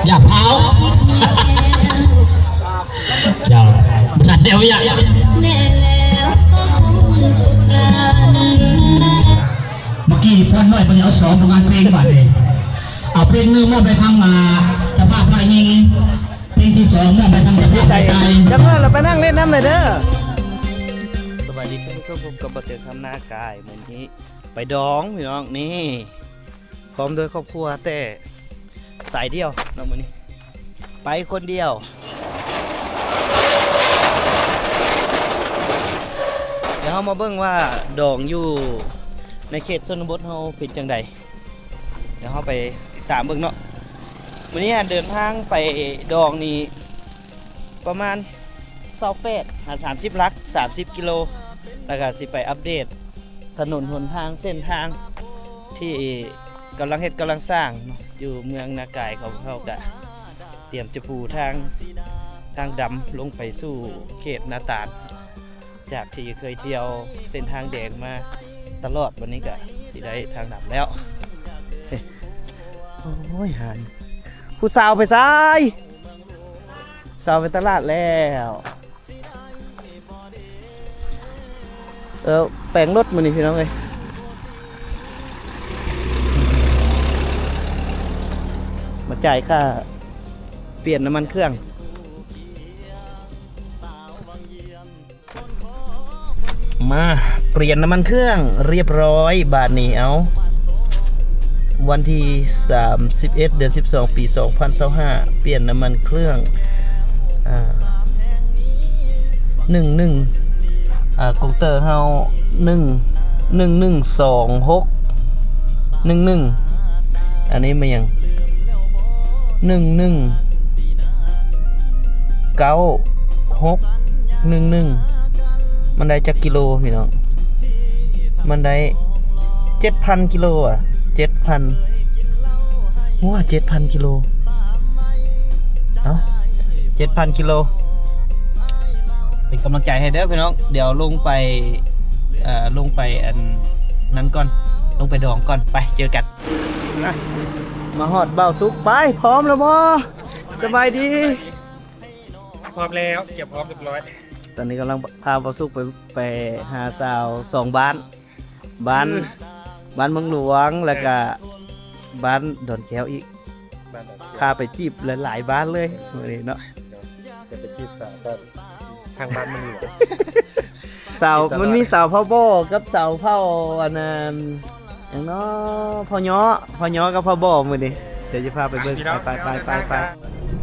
ຢ່າພາວ ເຈົ້າ ບໍ່ທັນແລ້ວວຽກ. ເມື່ອກີ້ພອນນ້ອຍເພິ່ນເອົາສອງປະມານເພງບາດນີ້ ເອົາເພງໜຶ່ງມອບໃຫ້ທາງ ອ່າ ເຈົ້າພາບຝ່າຍຍິງ ເພງທີສອງມອບໃຫ້ທາງເຈົ້າພາບຝ່າຍຊາຍ. ຈຳເລີຍ ລະໄປນັ່ງຫຼິ້ນນຳເດີ. ສະບາຍດີທ່ານຜູ້ຊົມ ພົບກັບບ່າວເຕີງຄຳນາກາຍ ມື້ນີ້ໄປດອງພີ່ນ້ອງ ນີ້ ພ້ອມດ້ວຍຄອບຄົວແຕ່ສາຍດຽວເນາະ ມື້ນີ້ໄປຄົນດຽວ. ດຽວເຮົາມາເບິ່ງວ່າດອງຢູ່ໃນເຂດຊົນນະບົດເຮົາເປັນຈັ່ງໃດ ດຽວເຮົາໄປຕິດຕາມເບິ່ງເນາະ. ມື້ນີ້ເດີນທາງໄປດອງນີ້ປະມານຊາວແປດຫາສາມສິບຫຼັກ ສາມສິບກິໂລ ແລ້ວກະຊິໄປອັບເດດ ຖະໜົນຫົນທາງ ເສັ້ນທາງທີ່ກຳລັງເຮັດກຳລັງສ້າງເນາະ ຢູ່ເມືອງນາກາຍຂອງເຮົາກະຕຽມຈະປູທາງ ທາງດຳລົງໄປສູ່ເຂດນາຕານ ຈາກທີ່ເຄີຍທ່ຽວເສັ້ນທາງແດງມາຕະຫຼອດ ວັນນີ້ກະຊິໄດ້ທາງດຳແລ້ວ. ໂອ້ຍ ຫານ ຜູ້ສາວໄປໃສ? ສາວໄປຕະຫຼາດແລ້ວ. ເອີ ແປງລົດມື້ນີ້ພີ່ນ້ອງເອີຍ ມາຈ່າຍຄ່າປ່ຽນນ້ຳມັນເຄື່ອງ. ມາປ່ຽນນ້ຳມັນເຄື່ອງຮຽບຮ້ອຍບາດນີ້. ເອົາ ວັນທີສາມສິບເອັດ ເດືອນສິບສອງ ປີສອງພັນຊາວຫ້າ ປ່ຽນນ້ຳມັນເຄື່ອງ ອ່າ ໜຶ່ງໜຶ່ງ ອ່າ ກົງເຕີເຮົາ ໜຶ່ງ ໜຶ່ງໜຶ່ງສອງຫົກ ໜຶ່ງໜຶ່ງ ອັນນີ້ແມ່ນຫຍັງ? ໜຶ່ງໜຶ່ງ ເກົ້າຫົກໜຶ່ງໜຶ່ງ ມັນໄດ້ຈັກກິໂລພີ່ນ້ອງ? ມັນໄດ້ເຈັດພັນກິໂລອະ ເຈັດພັນ ໂອ້ ເຈັດພັນກິໂລ. ເອົ້າ ເຈັດພັນກິໂລ ເປັນກຳລັງໃຈໃຫ້ເດີພີ່ນ້ອງ. ດຽວລົງໄປ ເອີ ລົງໄປອັນນັ້ນກ່ອນ ລົງໄປດອງກ່ອນ ໄປເຈີກັນ. ມາຮອດບ່າວສຸກ ໄປ ພ້ອມແລ້ວບໍ່? ສະບາຍດີ. ພ້ອມແລ້ວ ກຽມພ້ອມຮຽບຮ້ອຍ. ຕອນນີ້ກຳລັງພາບ່າວສຸກໄປ ໄປຫາສາວສອງບ້ານ ບ້ານ ບ້ານເມືອງຫຼວງ ແລ້ວກະ ເອີ ບ້ານດອນແກ້ວອີກ ບ້ານດອນແກ້ວ ພາໄປຈີບຫຼາຍໆບ້ານເລີຍມື້ນີ້ເນາະ. ຈະໄປຈີບສາວຈາກທາງບ້ານເມືອງຫຼວງ. ສາວ ມັນມີສາວເຜົ່າບໍ່ກັບສາວເຜົ່າອັນນັ້ນ ຫຍັງເນາະ ເຜົ່າຍໍ້ ເຜົ່າຍໍ້ກັບເຜົ່າບໍ່ມື້ນີ້. ດຽວຈະພາໄປເບິ່ງ ໄປ ໄປ ໄປ ໄປ ໄປ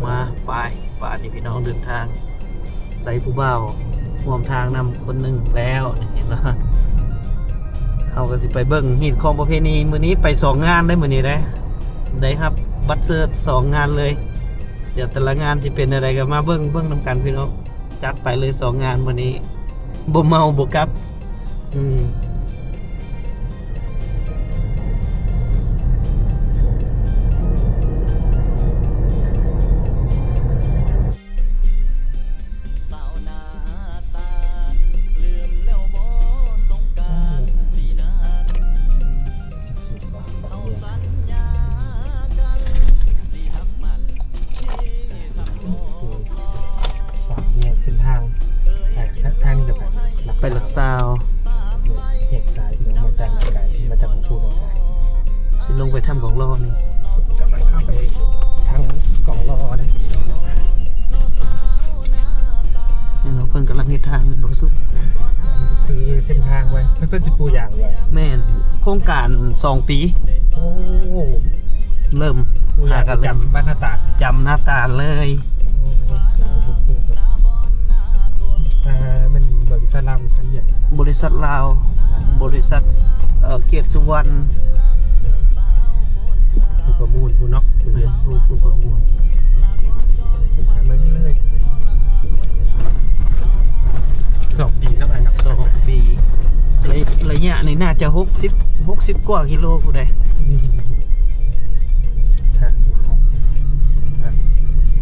ມາ ໄປ ບາດນີ້ພີ່ນ້ອງເດີນທາງ ໄດ້ຜູ້ບ່າວຮ່ວມທາງນຳຄົນໜຶ່ງແລ້ວ ເຫັນບໍ່? ເຮົາກໍຊິໄປເບິ່ງຮີດຄອງປະເພນີ. ມື້ນີ້ໄປສອງງານໄດ໋ ມື້ນີ້ໄດ໋ ໄດ້ຮັບບັດເຊີດສອງງານເລີຍ. ດຽວແຕ່ລະງານຊິເປັນແນວໃດກໍມາເບິ່ງ ເບິ່ງນຳກັນພີ່ນ້ອງ. ຈັດໄປເລີຍສອງງານມື້ນີ້ ບໍ່ເມົາບໍ່ກັບ. ອືມ. ສາມແຍກເສັ້ນທາງ ໄປທາງນີ້ກໍໄປຫຼັກ ໄປຫຼັກຊາວ ແຍກຊ້າຍ ພີ່ນ້ອງ ມາຈາກນາກາຍ ມາຈາກຂອງຜູ້ນາກາຍ ຊິລົງໄປຖ້ຳກອງຫຼໍ່ນີ້ ກຳລັງເຂົ້າໄປທາງກອງຫຼໍ່ເດ້. ແມ່ນບໍ່? ເພິ່ນກຳລັງເຮັດທາງບໍ່ສຸດ ຄືເສັ້ນທາງໄວ້ ເພິ່ນ ເພິ່ນຊິປູຢາງໄວ້. ແມ່ນ ໂຄງການສອງປີ. ໂອ້ ເລີ່ມ ຜູ້ຢາກ ຫາກັນເລີຍ ຈຳບ້ານນາຕານ ຈຳນາຕານເລີຍ. ໂອ້ ອ່າ ແມ່ນບໍລິສັດລາວ ບໍລິສັດຫວຽດ ບໍລິສັດລາວ ບໍລິສັດ ເອີ ກຽດສຸວັນ ຜູ້ປະມູນ ຜູ້ເນາະ ຜູ້ເຮັດ ຜູ້ ຜູ້ປະມູນ. ເສັ້ນທາງແບບນີ້ເລີຍ ສອງປີເນາະ ສອງປີ ໄລ ໄລຍະນີ້ໜ້າຈະຫົກສິບ ຫົກສິບກວ່າກິໂລຜູ້ໃດ. ອືມ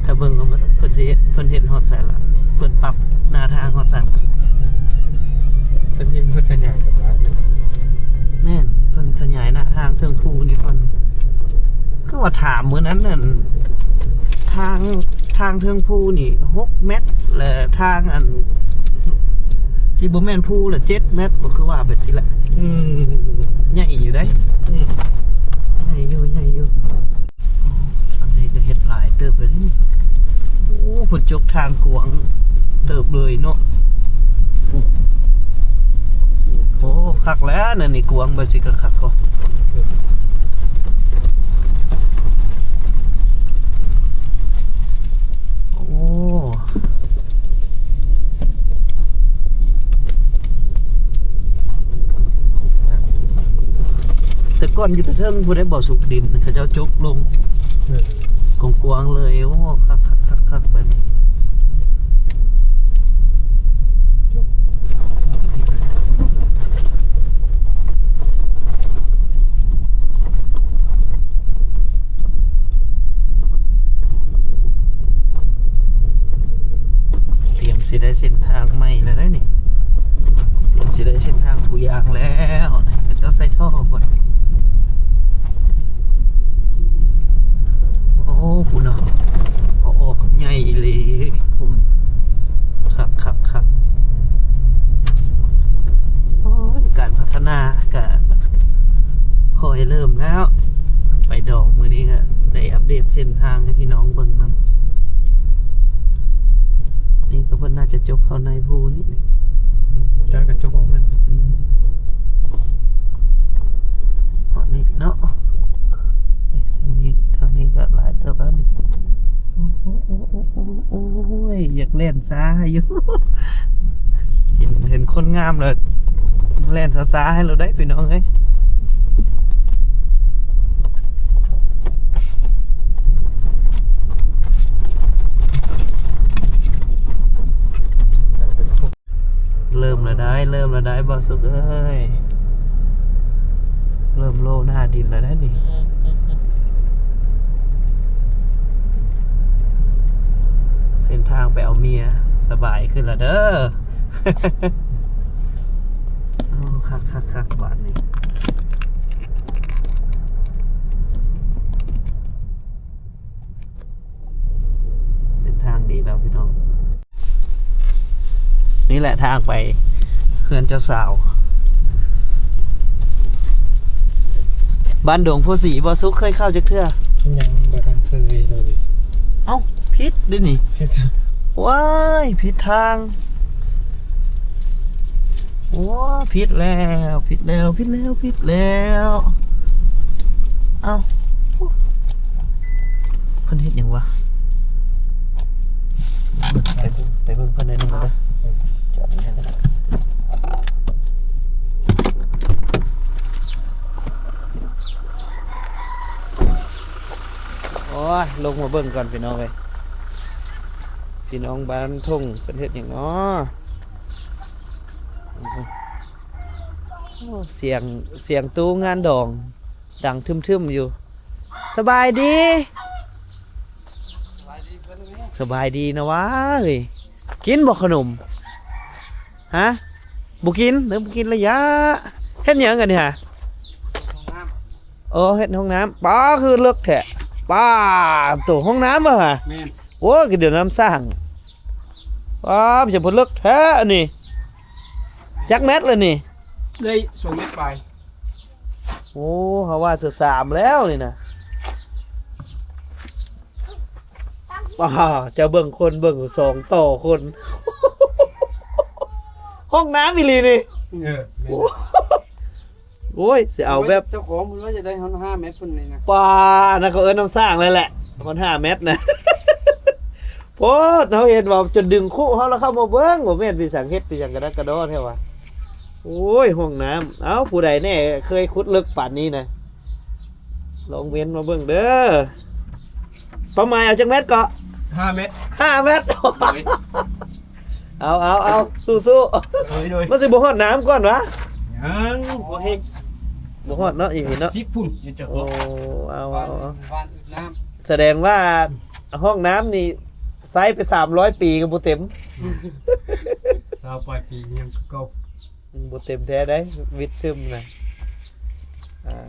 ຖ້າເບິ່ງວ່າເພິ່ນຊິເຮັດ ເພິ່ນເຮັດຮອດໃສລະ ເພິ່ນປັບໜ້າທາງຮອດໃສລະ ເພິ່ນຍັງເພິ່ນຂະຫຍາຍກັບລາວຢູ່. ແມ່ນ ເພິ່ນຂະຫຍາຍໜ້າທາງເທິງພູນີ້ກ່ອນ. ຄືວ່າຖາມມື້ນັ້ນນັ້ນ ທາງ ທາງເທິງພູນີ້ຫົກແມັດ ແລະ ທາງອັນທີ່ບໍ່ແມ່ນພູລະເຈັດແມັດ ບໍ່ຄືວ່າແບບຊີ້ລະ. ອືມ ໃຫຍ່ຢູ່ເດ້. ອືມ ໃຫຍ່ຢູ່ ໃຫຍ່ຢູ່. ອັນນີ້ກໍເຮັດຫຼາຍເຕີບເລີຍນີ້. ໂອ້ ເພິ່ນຈົກທາງກວ້າງເຕີບເລີຍເນາະ. ໂອ້ ຄັກແລ້ວ ອັນນີ້ກວ້າງແບບຊີ້ກໍຄັກກໍ. ໂອ້ ແຕ່ກ່ອນຢູ່ແຕ່ເທິງພຸ້ນໄດ໋ ບໍ່ສຸກ ດິນເຂົາເຈົ້າຈົກລົງ ເອີ ກວ້າງໆເລີຍ. ໂອ້ ຄັກໆໆໆ ບາດນີ້ ຈົກ ຕຽມຊິໄດ້ເສັ້ນທາງໃໝ່ແລ້ວເດ້ນີ້. ຕຽມຊິໄດ້ເສັ້ນທາງປູຢາງແລ້ວ. ເຂົາເຈົ້າໃສ່ທໍ່ພຸ້ນ. ໂອ້ ພຸ້ນເນາະ ເອົາອອກໃຫຍ່ອີ່ຫຼີພຸ້ນ. ຄັກໆໆ. ໂອ້ຍ ການພັດທະນາກະຄ່ອຍເລີ່ມແລ້ວ. ໄປດອງມື້ນີ້ກະໄດ້ອັບເດດເສັ້ນທາງໃຫ້ພີ່ນ້ອງເບິ່ງນຳ. ນີ້ກໍເພິ່ນໜ້າຈະຈົກເຂົ້າໃນພູນີ້. ຈັກກະຈົກອອກມາ. ອືມ ເພາະນີ້ເນາະ ເອີ ທາງນີ້ ທາງນີ້ກໍຫຼາຍເຕີບແລ້ວນີ້. ໂອ້ຍ ຢາກແລ່ນຊ້າຢູ່. ເຫັນ ເຫັນຄົນງາມແລ້ວ ແລ່ນຊ້າໆໃຫ້ໂລດໄດ໋ ພີ່ນ້ອງເອີຍ. ເລີ່ມແລ້ວໄດ໋ ເລີ່ມແລ້ວໄດ໋ ບ່າວສຸກເອີຍ. ເລີ່ມໂລໜ້າດິນແລ້ວໄດ໋ນີ້. ເສັ້ນທາງໄປເອົາເມຍສະບາຍຂຶ້ນລະເດີ. ໂອ້ ຄັກໆໆ ບາດນີ້ ເສັ້ນທາງດີແລ້ວພີ່ນ້ອງ. ນີ້ແຫຼະທາງໄປເຮືອນເຈົ້າສາວ ບ້ານດົງໂພສີ. ບໍ່ສຸກເຄີຍເຂົ້າຈັກເທື່ອ? ຍັງບໍ່ທັນເຄີຍເລີຍ. ເອົ້າ ຜິດເດ້ນີ້. ຜິດ. ວ້າຍ ຜິດທາງ. ໂອ້ ຜິດແລ້ວ ຜິດແລ້ວ ຜິດແລ້ວ ຜິດແລ້ວ. ເອົ້າ ເພິ່ນເຮັດຫຍັງວະ? ໄປເບິ່ງ ໄປເບິ່ງເພິ່ນໜ້ອຍໜຶ່ງກ່ອນເດີ. ຈອດຢູ່ຫັ້ນເດີ. ໂອ້ຍ ລົງມາເບິ່ງກ່ອນພີ່ນ້ອງເອີຍ. ພີ່ນ້ອງບ້ານທົ່ງເພິ່ນເຮັດຫຍັງເນາະ? ໂອ້ ສຽງ ສຽງຕູ້ງານດອງດັງທຶມໆຢູ່. ສະບາຍດີ ສະບາຍດີນະຫວາເອີຍ. ກິນບໍ່ຂະໜົມ? ຮະ ບໍ່ກິນ ເລີ່ມບໍ່ກິນລະຢະ. ເຮັດຫຍັງອັນນີ້ຫະ? ໂອ້ ເຮັດຫ້ອງນ້ຳ. ປ້າ ຄືເລິກແທ້. ປ້າໂຕ ຫ້ອງນ້ຳບໍ່ຫະ? ແມ່ນ. ໂອ້ຍ ກະດຽວນ້ຳສ້າງ. ປ້າ ເປັນຫຍັງເພິ່ນເລິກແທ້ອັນນີ້. ຈັກແມັດລະນີ້? ໄດ້ສອງແມັດປາຍ. ໂອ້ ເຮົາວ່າຊິສາມແລ້ວນີ້ນະ. ປ້າ ເຈົ້າເບິ່ງຄົນ ເບິ່ງສອງຕໍ່ຄົນ. ຫ້ອງນ້ຳອີ່ຫຼີນີ້. ເອີ ແມ່ນ. ໂອ້ຍ ຊິເອົາແບບ ເຈົ້າຂອງເພິ່ນວ່າຈະໄດ້ຮອດຫ້າແມັດພຸ້ນນີ້ນະ. ປ້າ ນັ້ນເຂົາເອີ້ນນ້ຳສ້າງເລີຍແຫຼະ ຮອດຫ້າແມັດນະ. ໂພດ ເຮົາເຫັນວ່າຈະດຶງຄຸເຮົາລະເຂົ້າມາເບິ່ງ ບໍ່ແມ່ນໄປສັງເຮັດໄປຫຍັງກະດັກກະດໍແທ້ວ່າ. ໂອ້ຍ ຫ້ອງນ້ຳ. ເອົ້າ ຜູ້ໃດແນ່ເຄີຍຂຸດເລິກປານນີ້ນະ ລອງເມັ້ນມາເບິ່ງເດີ. ເປົ້າໝາຍເອົາຈັກແມັດເກາະ? ຫ້າແມັດ. ຫ້າແມັດ. ໂດຍ ເອົາ ເອົາ ເອົາ ສູ້ໆ. ໂດຍ ໂດຍ. ມັນຊິບໍ່ຮອດນ້ຳກ່ອນຫວາ? ຍັງບໍ່ເຮັດ ບໍ່ຮອດເນາະ ອີ່ພີເນາະ. ສິບພຸ້ນ ຈະຈົບ. ໂອ້ ເອົາ ເອົາ ເອົາ. ສະແດງວ່າຫ້ອງນ້ຳນີ້ໃຊ້ໄປສາມຮ້ອຍປີກໍບໍ່ເຕັມ. ຊາວປາຍປີຍັງຄືເກົ່າ. ອືມ ບໍ່ເຕັມແທ້ໃດ໋ ວິດຊຶມນະ. ອ່າ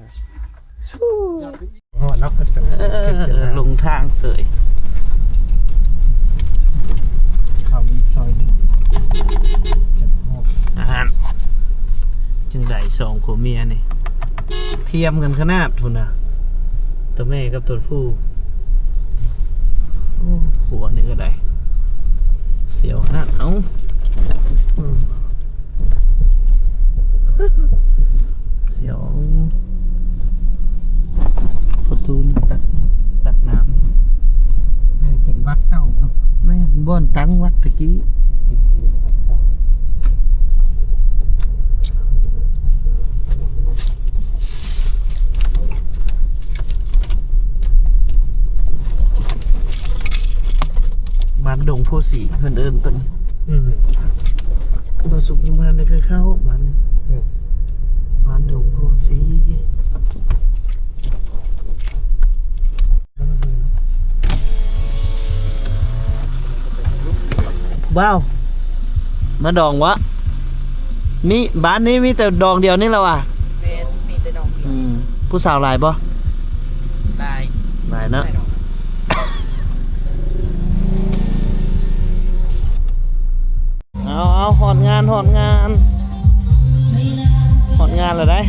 ຮອດເນາະ. ເອີ ລົງທາງເສີຍ. ຊອຍໜຶ່ງ ອາຫານ ຈັ່ງໃດສອງຜົວເມຍນີ້ ທຽມກັນຂະໜາດພຸ້ນນະ ຕົວແມ່ກັບຕົວຜູ້. ໂອ້ ຂົວນີ້ກໍໄດ້ ສຽວຂະໜາດ ເອົ້າ ອືມ ສຽວ ປະຕູນີ້ຕັກ ຕັກນ້ຳ ເປັນວັດເກົ່າເນາະ. ແມ່ນ ບ່ອນຕັ້ງວັດຕະກີ້. ບ້ານດົງໂພສີ ເພິ່ນເອີ້ນຕົວນີ້. ອືມ ບໍ່ສຸກ ຍັງບໍ່ທັນໄດ້ເຄີຍເຂົ້າບ້ານນີ້. ອືມ ບ້ານດົງໂພສີ. ວ້າວ ມາດອງວະ ມີ ບ້ານນີ້ມີແຕ່ດອງດຽວນີ້ລະວະ. ແມ່ນ ມີແຕ່ດອງດຽວ. ອືມ ຜູ້ສາວຫຼາຍບໍ່? ຫຼາຍ ຫຼາຍເນາະ ຫຼາຍດອງ. ເອົາ ເອົາ ຮອດງານ ຮອດງານ ຮອດງານແລ້ວໃດ໋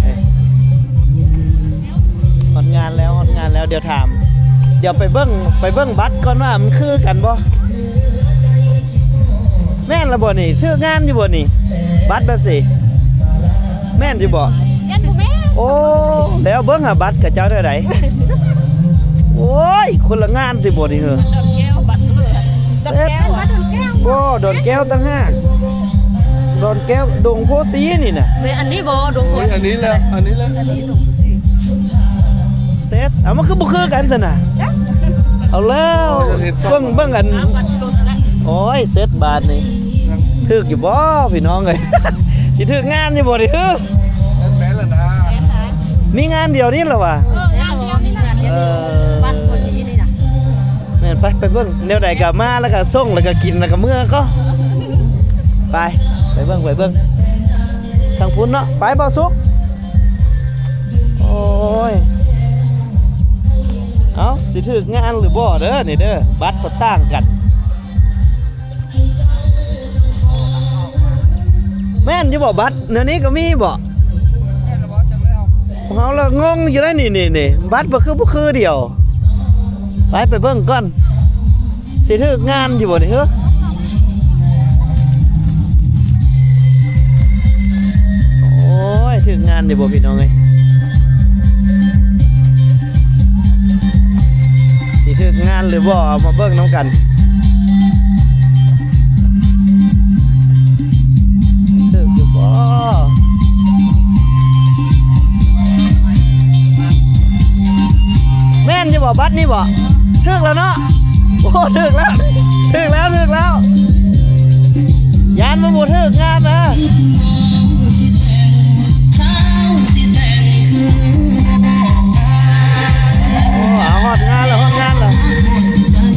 ເອີ ຮອດງານແລ້ວ ຮອດງານແລ້ວ. ດຽວຖາມ ດຽວໄປເບິ່ງ ໄປເບິ່ງບັດກ່ອນວ່າມັນຄືກັນບໍ່? ແມ່ນລະບໍ່ນີ້? ຖືກງານຢູ່ບໍ່ນີ້? ບັດແບບຊີ້ ແມ່ນຢູ່ບໍ່? ຍັງບໍ່ແມ່ນ. ໂອ້ ແລ້ວເບິ່ງຫາບັດຂະເຈົ້າແນວໃດ? ໂອ້ຍ ຄົນລະງານຕິບໍ່ນີ້ເຮີ? ດອນແກ້ວ ບັດເລີຍ ດອນແກ້ວ ດອນແກ້ວ ບໍ່ ດອນແກ້ວຕ່າງຫາກ ດອນແກ້ວ ດົງໂພສີນີ້ນະ. ແມ່ນ ອັນນີ້ບໍ່ ດົງໂພສີ ໂອ້ຍ ອັນນີ້ແຫຼະ ອັນນີ້ແຫຼະ ອັນນີ້ດົງໂພສີ. ເຊັດ ເອົາ ມັນຄືບໍ່ຄືກັນຊັ້ນນະ? ຈັກ ເອົາແລ້ວ ໂອ້ຍ ເບິ່ງ ເບິ່ງອັນ ອ່າ ບັດລົດແລ້ວ ໂອ້ຍ ເຊັດບາດນີ້ ຖືກຢູ່ບໍ່ພີ່ນ້ອງເອີຍ? ຊິຖືກງານຢູ່ບໍ່ນີ້ເຮີ? ແມ່ນລະນະ ແມ່ນນະ ມີງານດຽວນີ້ລະວະ. ເອີ ງານດຽວນີ້ ງານດຽວ ເອີ ບັດໂພສີນີ້ນະ. ແມ່ນ ໄປ ໄປເບິ່ງ ແນວໃດກໍມາ ແລ້ວກໍສົ່ງ ແລ້ວກໍກິນ ແລ້ວກໍເມືອກໍ ໄປ ໄປເບິ່ງ ໄປເບິ່ງທາງພຸ້ນເນາະ. ໄປ ບ່າວສຸກ ໂອ້ຍ ເອົ້າ ຊິຖືກງານຫຼືບໍ່ເດີນີ້ເດີ ບັດກໍຕ່າງກັນ. ແມ່ນຢູ່ບໍ່ ບັດແນວນີ້ກໍມີບໍ່? ເຮົາລະງົງຢູ່ໄດ໋ນີ້ ນີ້ ນີ້ ບັດບໍ່ຄື ບໍ່ຄືດຽວ. ໄປ ໄປເບິ່ງກ່ອນ ຊິຖືກງານຢູ່ບໍ່ນີ້ເຮີ? ໂອ້ຍ ຖືກງານຢູ່ບໍ່ພີ່ນ້ອງເອີຍ? ຊິຖືກງານຫຼືບໍ່ ເອົາມາເບິ່ງນຳກັນ. ຖືກຢູ່ບໍ່? ແມ່ນຢູ່ບໍ່ ບັດນີ້ບໍ່? ຖືກແລ້ວເນາະ. ໂອ້ ຖືກແລ້ວ ຖືກແລ້ວ ຖືກແລ້ວ ຢ້ານມັນບໍ່ຖືກງານນະ. ໂອ້ ເອົາ ຮອດງານແລ້ວ ຮອດງານແລ້ວ.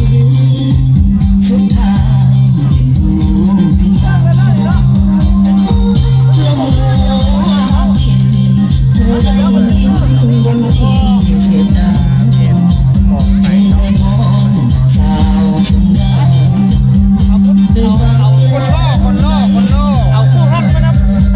ຄົນຫຼໍ່ ຄົນຫຼໍ່ ຄົນຫຼໍ່ ເອົາຄູ່ຮັກມານຳ.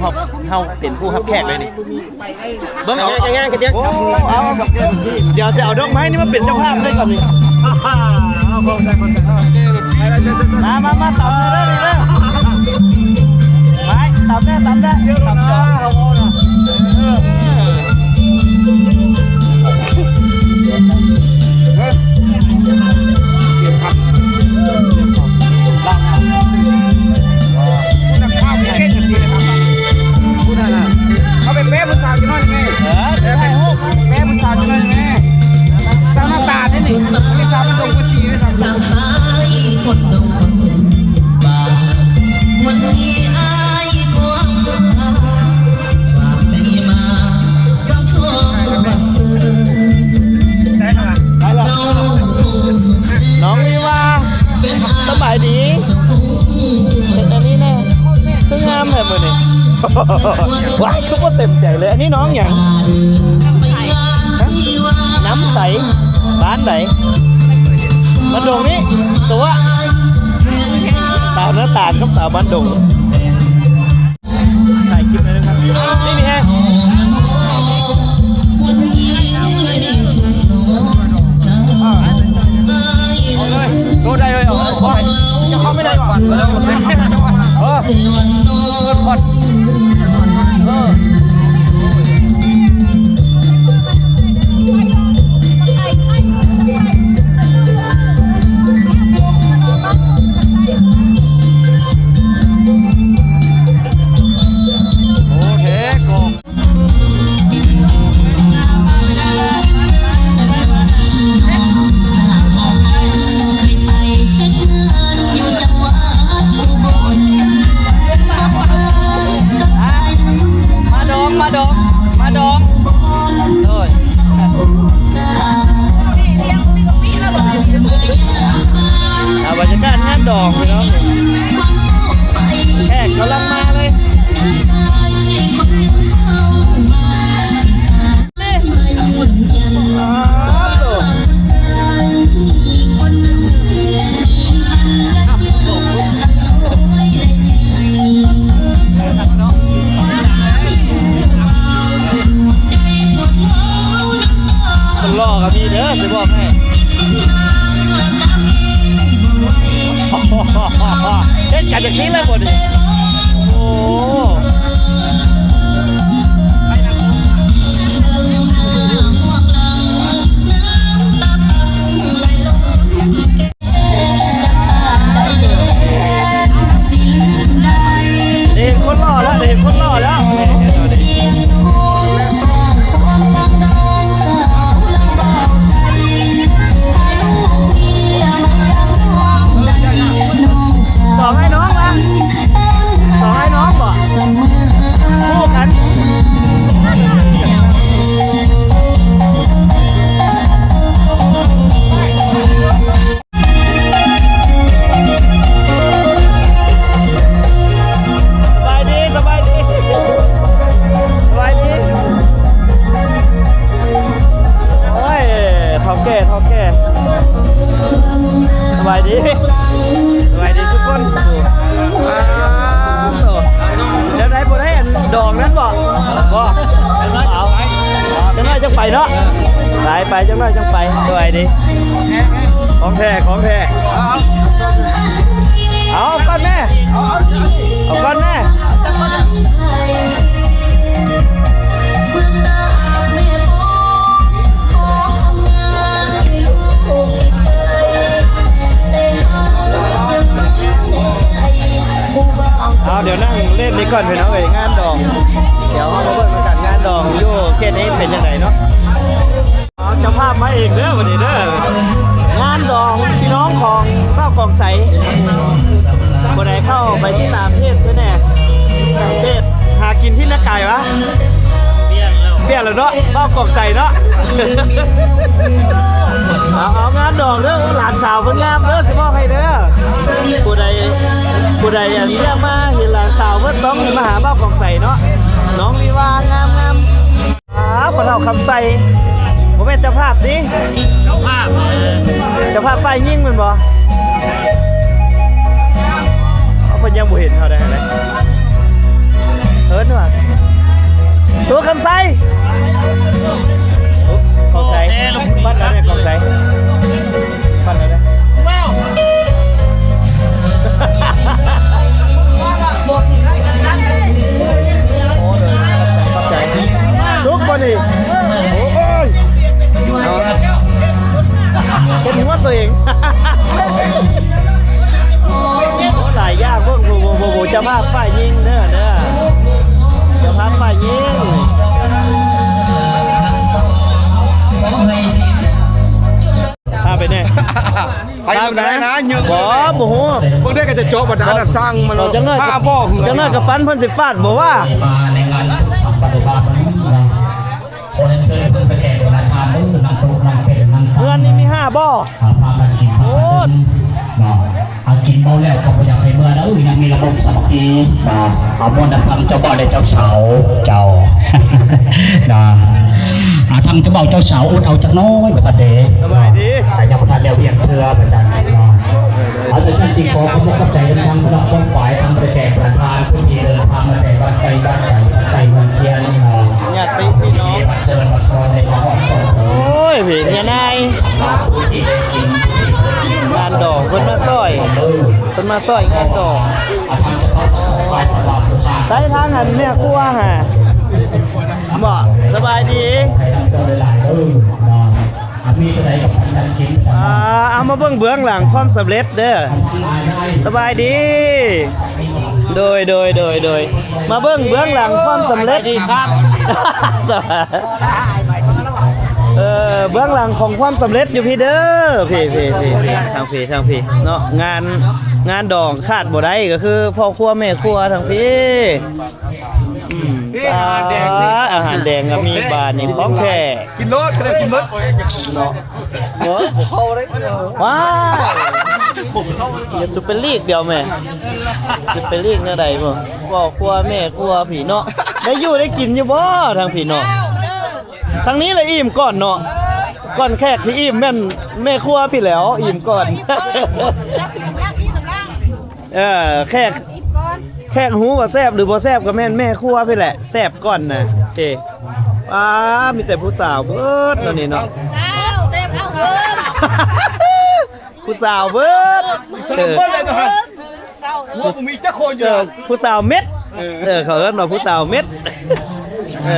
ເຮົາ ເຮົາເປັນຜູ້ຮັບແຂກເລີຍນີ້ ເບິ່ງເອົາ ໂອ້ ເອົາ ດຽວຊິເອົາດອກໄມ້ນີ້ມາເປັນເຈົ້າພາບເລີຍກ່ອນນີ້ ມາ ມາ ມາ ຕຳເດີ ນີ້ເດີ ໄປ ຕຳແດ່ ຕຳແດ່ ຕຳຈອກ ເອີ. ເອົາໄປແປະຜູ້ສາວຈັກໜ້ອຍແມ່ ເອີ ແປະຜູ້ສາວຈັກໜ້ອຍແມ່ ສາວໜ້າຕາເດ້ນີ້ ບໍ່ໄດ້ສາວບ້ານດົງພາສີເດ້ ສາວໜ້າຕາ ນ້ອງວິວາ ສະບາຍດີ ເຮັດອັນນີ້ແນ່ ຄືງາມແທ້ມື້ນີ້ ວ້າຍ ຄືບໍ່ເຕັມໃຈເລີຍ ອັນນີ້ນ້ອງຫຍັງ? ນ້ຳໃສ ບ້ານໃດ? ບ້ານດົງນີ້ ຕົວະ ສາວໜ້າຕານກັບສາວບ້ານດົງ ຖ່າຍຄລິບໄດ້ເລີຍຄັບ ນີ້ມີແຮງ ໂດດໄດ້ເລີຍ ເຂົ້າໄປ ຈະເຂົ້າໄປໄດ້ບໍ່? ເອີ ເປີດຄອນ ເອີ. ໂອເຄ ກໍ ມາດອງ ມາດອງ ມາດອງ ໂດຍ ອ່າ ບັນຍາກາດງານດອງພີ່ນ້ອງ ແຂກກຳລັງມາເລີຍ. ຄົນຫຼໍ່ກໍມີເດີ ຊິບອກໃຫ້ ເຮັດກັນຈັ່ງຊີ້ເລີຍບໍ່ນີ້? ໂອ້ ໄດ້ເຫັນຄົນຫຼໍ່ແລ້ວ ໄດ້ເຫັນຄົນຫຼໍ່ແລ້ວ. ສອງອ້າຍນ້ອງວະ ສອງອ້າຍນ້ອງບໍ່ ຄູ່ກັນ. ສະບາຍດີ ສະບາຍດີ ສະບາຍດີ. ໂອ້ຍ ເຖົ້າແກ່ ເຖົ້າແກ່ ສະບາຍດີ ສະບາຍດີທຸກຄົນ. ອ້າວ ແນວໃດ ບໍ່ໄດ້ອັນດອງນັ້ນບໍ່? ບໍ່ ເອົາ ຈັກໜ້ອຍຈັ່ງໄປເນາະ. ໄປ ໄປ ຈັກໜ້ອຍຈັ່ງໄປ. ສະບາຍດີ ຂອງແທ້ ຂອງແທ້. ເອົາ ເອົາກ່ອນແມ່ ເອົາກ່ອນແມ່. ເອົາ ດຽວນັ່ງຫຼິ້ນນີ້ກ່ອນພີ່ນ້ອງເອີຍ ງານດອງ. ດຽວເຮົາມາເບິ່ງນຳກັນ ງານດອງຢູ່ເຂດນີ້ເປັນຈັ່ງໃດເນາະ. ເອົາເຈົ້າພາບມາເອງເດີ ວັນນີ້ເດີ ງານດອງພີ່ນ້ອງຂອງບ່າວກອງໄຊ. ຜູ້ໃດເຂົ້າໄປຕິດຕາມເພຈເພິ່ນແດ່ ເພຈຫາກິນທີ່ນາກາຍວະ ປ່ຽນແລ້ວ ປ່ຽນແລ້ວເນາະ ບ່າວກອງໄຊເນາະ. ເອົາ ເອົາງານດອງເດີ ຫຼານສາວເພິ່ນງາມເດີ ຊິບອກໃຫ້ເດີ. ຜູ້ໃດ ຜູ້ໃດອັນຢາກມາເຫັນຫຼານສາວເພິ່ນ ຕ້ອງມາຫາບ່າວກອງໄຊເນາະ ນ້ອງວິວາ ງາມໆ. ອ້າວ ພໍ່ເຖົ້າຄຳໄຊ ບໍ່ແມ່ນເຈົ້າພາບຕິ? ເຈົ້າພາບ ເອີ ເຈົ້າພາບຝ່າຍຍິງແມ່ນບໍ່? ເອົາ ເພິ່ນຍັງບໍ່ເຫັນເຮົາໄດ້ ເອີ້ນ ໂອ້ ຄຳໄຊ ຄຳໄຊ ປັ້ນແລ້ວເດ້ ຄຳໄຊ ປັ້ນແລ້ວເດ້ ໂອ້ ຂອບໃຈ ສຸກບໍ່ນີ້ ໂອ້ຍ ເປັນຫົວຕົວເອງ ໂອ້ ຫຼາຍຢ່າງ ເບິ່ງ ໂອ້ ເຈົ້າພາບຝ່າຍຍິງເດີ ເຈົ້າພາບຝ່າຍຍິງ ພາໄປແດ່ ໄປ ພາໄປ ບໍ່ ບໍ່ຮູ້ ເບິ່ງໄດ້ກໍຈະເຈາະບັນດາອັນນັ້ນສ້າງມັນ ເອີ ຈັກໜ້ອຍ ຫ້າບໍ່ ຈັກໜ້ອຍກໍປັນເພິ່ນຊິຟາດບໍ່ວ່າ ຂໍເຊີນເພິ່ນໄປແກ່ໂບລານທານເດີ ນຳໂຕນຳເປັນນຳ ເຮືອນນີ້ມີຫ້າບໍ່? ອ່າ ພາກັນກິນ ພາກັນເນາະ ເອົາກິນເມົາແລ້ວກໍບໍ່ຢາກໃຫ້ເມືອເດີ ຍັງມີລະບົບສາມັກຄີເນາະ ເອົາມ່ວນນຳທາງເຈົ້າບ່າວ ແລະ ເຈົ້າສາວ ເຈົ້າ ເນາະ ອ່າ ທາງເຈົ້າບ່າວເຈົ້າສາວອົດເອົາຈັກໜ້ອຍວ່າຊັ້ນເດ ສະບາຍດີ ແຕ່ຍັງບໍ່ທັນແລ້ວວຽກເທື່ອວ່າຊັ້ນເນາະ ເອົາ ຈັ່ງຊັ້ນຊິຂໍຂອບໃຈນຳທາງຄະນະກອງຝ່າຍ ທາງແຂກປະທານ ຜູ້ທີ່ເດີນທາງມາແຕ່ບ້ານໄກບ້ານໄກ ບ້ານໃກ້ເມືອງຄຽງເນາະ ຍາດຕິພີ່ນ້ອງ ເຊີນມາຊອນໃຫ້ມາຮອດ ໂອ້ຍ ເປັນຍານາຍ ງານດອງເພິ່ນມາຊ່ອຍ ເພິ່ນມາຊ່ອຍງານດອງ ໃຊ້ທາງອັນແມ່ຄົວຫາ ບໍ່ ສະບາຍດີ ອ່າ ເອົາມາເບິ່ງເບື້ອງຫຼັງຄວາມສຳເລັດເດີ ສະບາຍດີ ໂດຍ ໂດຍ ໂດຍ ໂດຍ ມາເບິ່ງເບື້ອງຫຼັງຄວາມສຳເລັດ ເອີ ເບື້ອງຫຼັງຂອງຄວາມສຳເລັດຢູ່ພີ້ເດີ ພີ້ ພີ້ ພີ້ ທາງພີ້ ທາງພີ້ເນາະ ງານ ງານດອງຂາດບໍ່ໄດ້ກໍຄືພໍ່ຄົວແມ່ຄົວທາງພີ້ ອືມ ນີ້ອາຫານແດງນີ້ ອາຫານແດງກໍມີ ບາດນີ້ຂອງແທ້ ກິນໂລດ ຂະໜາດກິນໝົດເນາະ ໂອ້ຍ ບໍ່ເຂົ້າເດ້ ວ້າຍ ຢ່າສຸເປັນລີກດຽວແມ່ ສຸເປັນລີກແນວໃດບໍ່ ພໍ່ຄົວແມ່ຄົວພີ້ເນາະ ໄດ້ຢູ່ໄດ້ກິນຢູ່ບໍ່ທາງພີ້ເນາະ ທາງນີ້ລະອີ່ມກ່ອນເນາະ ກ່ອນແຂກຊິອີ່ມແມ່ນແມ່ຄົວພີ້ແລ້ວ ອີ່ມກ່ອນ ເອີ ແຂກ ແຂກຮູ້ວ່າແຊບຫຼືບໍ່ແຊບກໍແມ່ນແມ່ຄົວພີ້ແຫຼະ ແຊບກ່ອນນະ ເອີ ອ້າ ມີແຕ່ຜູ້ສາວເບິດເນາະນີ້ເນາະ ຜູ້ສາວເບິດ ເອີ ຜູ້ ບໍ່ມີຈັກຄົນຢູ່ ເອີ ຜູ້ສາວເມັດ ເອີ ເອີ ເຂົາເອີ້ນວ່າຜູ້ສາວເມັດ ເອີ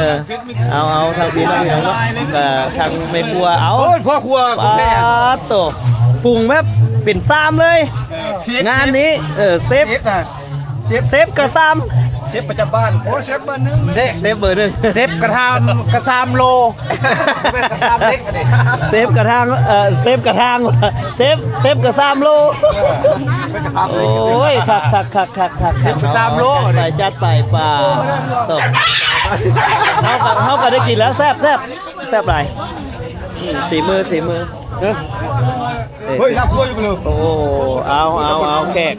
ເອົາ ເອົາ ທາງພີ່ນ້ອງເນາະ ເອີ ທາງແມ່ຄົວ ເອົາ ໂອ້ຍ ພໍ່ຄົວຂອງແທ້ ປາດໂຕ ປຸງແບບເປັນຊາມເລີຍ ເອີ ເຊຟ ງານນີ້ ເອີ ເຊຟ ເຊຟນະ ເຊຟ ເຊຟກະຊາມ ເຊຟປະຈຳບ້ານ ໂອ້ ເຊຟເບີໜຶ່ງເດ້ ເຊຟເບີໜຶ່ງ ເຊຟກະທາມ ກະຊາມໂລ ເຊຟກະທາມເລັກອັນນີ້ ເຊຟກະທາງ ເອີ ເຊຟກະທາງ ເຊຟ ເຊຟກະຊາມໂລ ເອີ ເຊຟກະຊາມໂລ ໂອ້ຍ ຄັກໆ ຄັກໆ ຄັກໆ ເຊຟກະຊາມໂລ ຈັດໄປ ຈັດໄປ ປາດໂຕ ເຮົາກໍ ເຮົາກໍໄດ້ກິນແລ້ວ ແຊບ ແຊບ ແຊບຫຼາຍ ອືມ ຝີມື ຝີມື ເອີ ເຮີ້ຍ ລາບຄົວຢູ່ບໍ່ເລີຍ ໂອ້ ເອົາ ເອົາ ເອົາ ແຂກ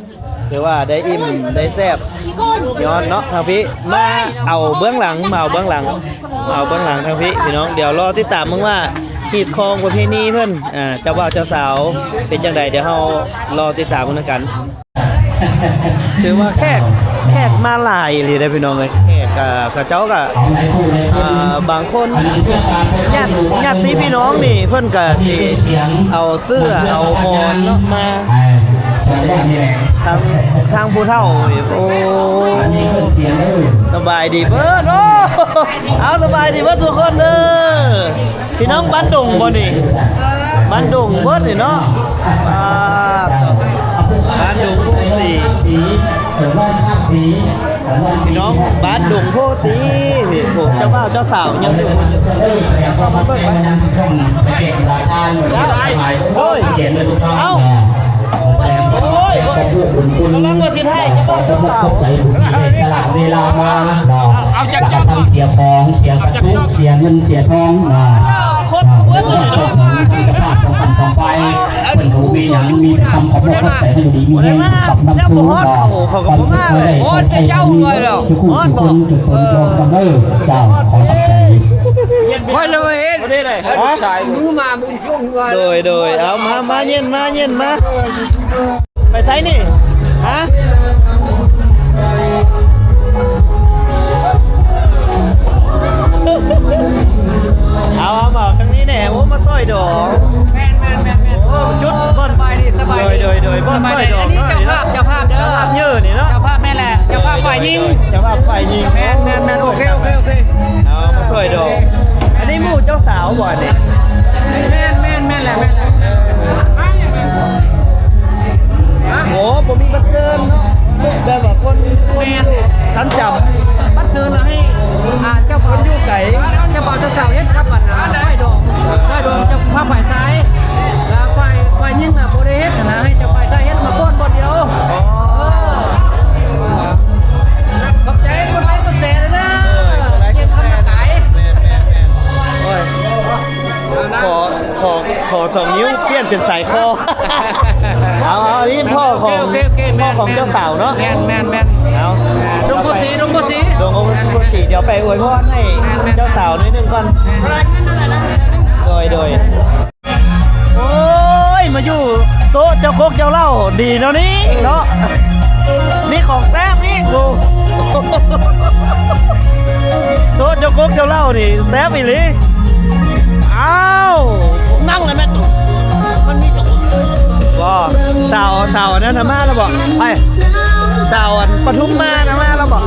ຖືວ່າໄດ້ອີ່ມໄດ້ແຊບ ຍ້ອນເນາະ ທາງພີ້ມາເອົາເບື້ອງຫຼັງ ມາເອົາເບື້ອງຫຼັງ ມາເອົາເບື້ອງຫຼັງທາງພີ້ ພີ່ນ້ອງ ດຽວລໍຕິດຕາມເບິ່ງວ່າຮີດຄອງປະເພນີເພິ່ນ ອ່າ ເຈົ້າບ່າວເຈົ້າສາວເປັນຈັ່ງໃດ ດຽວເຮົາລໍຕິດຕາມເບິ່ງນຳກັນ ຖືວ່າແຂກ ແຂກມາຫຼາຍອີ່ຫຼີເດ້ພີ່ນ້ອງເອີຍ ແຂກ ເຂົາເຈົ້າກໍ ອ່າ ບາງຄົນ ຍາດ ຍາດຕິພີ່ນ້ອງນີ້ ເພິ່ນກໍຊິເອົາເສື້ອເອົາໝອນເນາະມາ ທາງ ທາງຜູ້ເຖົ້າ ໂອ້ ສະບາຍດີເບີດ ໂອ້ ເອົາ ສະບາຍດີເບີດທຸກຄົນເດີ ພີ່ນ້ອງບ້ານດົງບໍ່ນີ້ ບ້ານດົງເບີດນີ້ເນາະ ອ່າ ບ້ານດົງພູສີ ພີ່ນ້ອງບ້ານດົງໂພສີ ນີ້ ໂອ້ ເຈົ້າບ່າວເຈົ້າສາວຍັງຢູ່ ເບິ່ງໄປ ໂອ້ຍ ເອົ້າ ໂອ້ຍ ກຳລັງວ່າຊິຖ່າຍເຈົ້າບ່າວເຈົ້າສາວ ຂອບໃຈບຸນທີ່ໄດ້ສະຫຼະເວລາມາເນາະ ເອົາຈັກ ແລ້ວກໍທັງເສຍຂອງ ເສຍວັດຖຸ ເສຍເງິນ ເສຍທອງເນາະ ເຈົ້າພາບທັງສອງຝ່າຍ ເພິ່ນກໍບໍ່ມີຫຍັງ ມີແຕ່ຄຳຂອບໃຈ ໃຫ້ຢູ່ດີມີແຮງ ກັບນຳສູ່ເນາະ ຄວາມສຸກຄວາມໄດ້ ໂອ້ຍ ແຕ່ເຈົ້າ ທຸກຜູ້ທຸກຄົນ ທຸກຕົນທຸກຄົນເດີ ເຈົ້າ ຂໍຂອບໃຈ ຂ້ອຍລະເຫັນ ຮະ? ມື້ມາບຸນຊ່ວງເຮືອ ໂດຍ ໂດຍ ເອົາ ມາ ມາ ເຢັນ ມາ ເຢັນ ມາ ໄປໃສນີ້? ຮະ? ຍິງ ເຈົ້າພາບຝ່າຍຍິງ ແມ່ນໆໆ ໂອເຄ ໂອເຄ ໂອເຄ ເອົາມາຊ່ວຍດອກ. ອັນນີ້ໝູ່ເຈົ້າສາວບໍ່ນີ້? ແມ່ນໆໆ ແຫຼະ ແມ່ນແຫຼະ. ໂອ້ ບໍ່ມີບັດເຊີນເນາະ ແບບວ່າຄົນ ແມ່ນ ຄັນຈຳ ບັດເຊີນລະໃຫ້ ອ່າ ເຈົ້າ ຄົນຢູ່ໄກ ເຈົ້າບ່າວເຈົ້າສາວເຮັດກັບອັນ ອ່າ ຝ່າຍດອງ ຝ່າຍດອງເຈົ້າພາບຝ່າຍຊາຍ ແລະ ຝ່າຍ ຝ່າຍຍິງນະບໍ່ໄດ້ເຮັດນະ ໃຫ້ເຈົ້າຝ່າຍຊາຍເຮັດມາປ້ອນບ່ອນດຽວ. ອໍ ເອີ ຂອບໃຈກົດໄລກົດແຊເດີ ເກມຄຳນະກາຍ. ແມ່ນໆໆ ໂອ້ຍ ຂໍ ຂໍ ຂໍສອງນິ້ວປ່ຽນເປັນສາຍຄໍ. ເອົາ ເອົາ ອັນນີ້ພໍ່ຂອງ ໂອເຄ ໂອເຄ ໂອເຄ ພໍ່ຂອງ ແມ່ນ ເຈົ້າສາວເນາະ. ແມ່ນໆໆ ເອົາ ດົງໂພສີ ດົງໂພສີ ດົງໂພສີ ດຽວໄປອວຍພອນໃຫ້ ແມ່ນໆໆ ເຈົ້າສາວໜ້ອຍໜຶ່ງກ່ອນ. ແມ່ນ ໂດຍ ໂດຍ. ໂອ້ຍ ມາຢູ່ໂຕະເຈົ້າກົກເຈົ້າເຫຼົ້າ ດີແນວນີ້ເນາະ ມີຂອງແຊບອີກ. ໂອ້ ໂຕະເຈົ້າກົກເຈົ້າເຫຼົ້ານີ້ແຊບອີ່ຫຼີ. ອ້າວ ນັ່ງເລີຍແມ່ຕຸ ມັນມີຕົກບໍ່? ສາວ ສາວອັນນັ້ນນະມາແລ້ວບໍ່? ໃຜ? ສາວອັນປະທຸມມານະມາແລ້ວບໍ່? ຮະ?